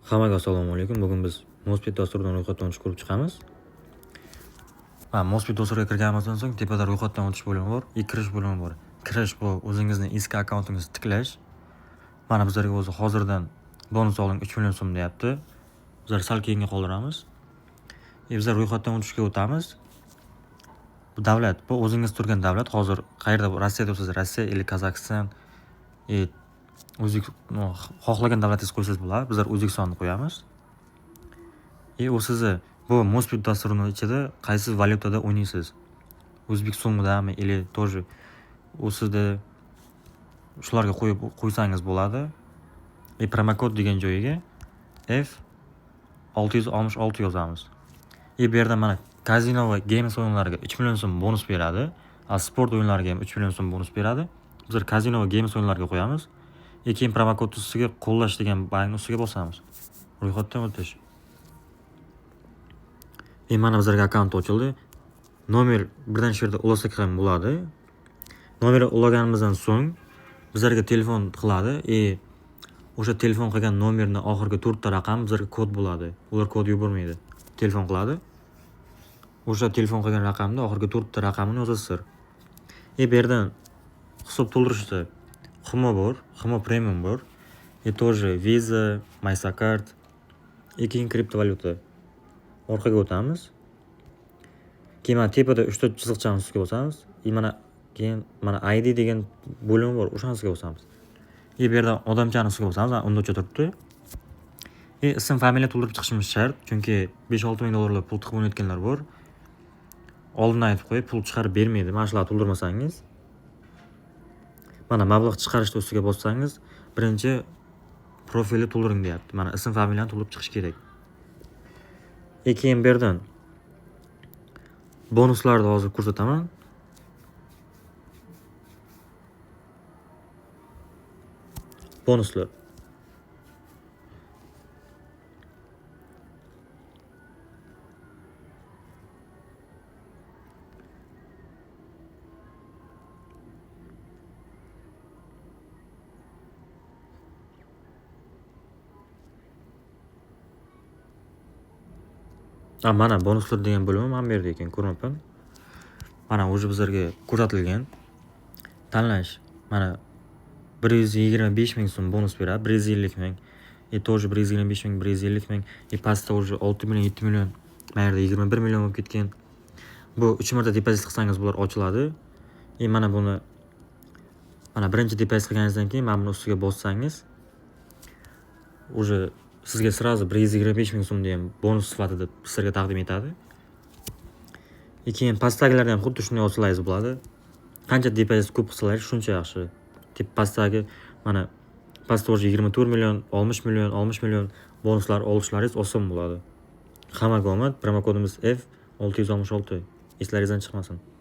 Hammaga assalomu alaykum. Bugun biz Mostbet dasturidan ro'yxatdan o'tish ko'rib chiqamiz. Va Mostbet dasturiga kirganimizdan so'ng tepada ro'yxatdan o'tish bo'limi bor, kirish bo'limi bor. Kirish bu o'zingizni eski akkauntingizni tiklash. Mana bizlarga o'zi hozirdan bonus oling 3 million so'm deyapti. Bizlar sal keyinga qoldiramiz. Bizlar ro'yxatdan o'tishga o'tamiz. Bu davlat, bu o'zingiz turgan davlat. Hozir qayerda, Rossiyada bo'lsangiz Rossiya или Qozog'iston, o'zbek xohlagan davlatingizni qo'ysangiz bo'ladi. Bizlar O'zbekistonni qo'yamiz. U sizni bu Mostbet dasturini ichida qaysi valyutada o'ynaysiz? O'zbek so'midami или тоже u sizda shularga qo'yib qo'ysangiz bo'ladi. Promokod degan joyiga F666 yozamiz. Bu yerda mana kazino va games o'yinlariga 3 million so'm bonus beradi. Sport o'yinlariga ham 3 million so'm bonus beradi. Bizlar kazino va games o'yinlariga qo'yamiz. Keyin promokod ustiga qo'llash degan bankni ustiga bosamiz. Ro'yxatdan o'tish. Mana bizlarga akkaunt ochildi. Nomer birdan shu yerda ulasak ham bo'ladi. Nomer ulaganimizdan so'ng bizlarga telefon qiladi. O'sha telefon qilgan nomerni oxirgi 4 ta raqami bizlarga kod bo'ladi. Ular kod yubormaydi. Telefon qiladi. O'sha telefon qilgan raqamni oxirgi 4 ta raqamini yozasizlar. Bu yerdan hisob to'ldirishda Humo bor, Humo Premium bor. Тоже Visa, Mastercard, keyin kriptovalyuta. Orqaga o'tamiz. Keyin mana tepada 3 ta chiziqchani ustiga bosamiz. Mana keyin mana ID degan bo'limi bor, o'shani ustiga bosamiz. Bu yerdan odamchani ustiga bosamiz, mana undocha turibdi. Ism, familiya to'ldirib chiqishimiz shart, chunki 5-6 ming dollarlab pul tiqib o'ynayotganlar bor. Oldindan aytib qo'yay, pul chiqarib bermaydi, mana shularni to'ldirmasangiz. Mana mablag' chiqarishni ustiga bossangiz, birinchi profilni to'ldiring deyapti. Mana ism, familiyani to'ldirib chiqish kerak. Keyin bu yerdan bonuslarni hozir ko'rsataman. Bonuslar. Mana bonuslar degan bo'limi mana bu yerda ekan, ko'rmabman. Mana уже bizlarga ko'rsatilgan. Tanlash mana 125 ming so'm bonus beradi, 150 ming. Тоже 125 ming, 150 ming. Pastda уже 6 million, 7 million, mana yerda 21 million bo'lib ketgan. Bu 3 marta depozit qilsangiz bular ochiladi. Mana buni mana birinchi depozit qilganingizdan keyin mana buni ustiga bossangiz уже sizga сразу 125 ming so'mni ham bonus sifatida sizlarga taqdim etadi. Keyin pastdagilarni ham xuddi shunday olsangiz bo'ladi. Qancha depozit ko'p qilsangiz shuncha yaxshi. Tip pastdagi mana pastda уже 24 million, 60 million, 60 million bonuslar olishlaringiz oson bo'ladi. Hammaga omad. Promokodimiz F666. Eslaringizdan chiqmasin.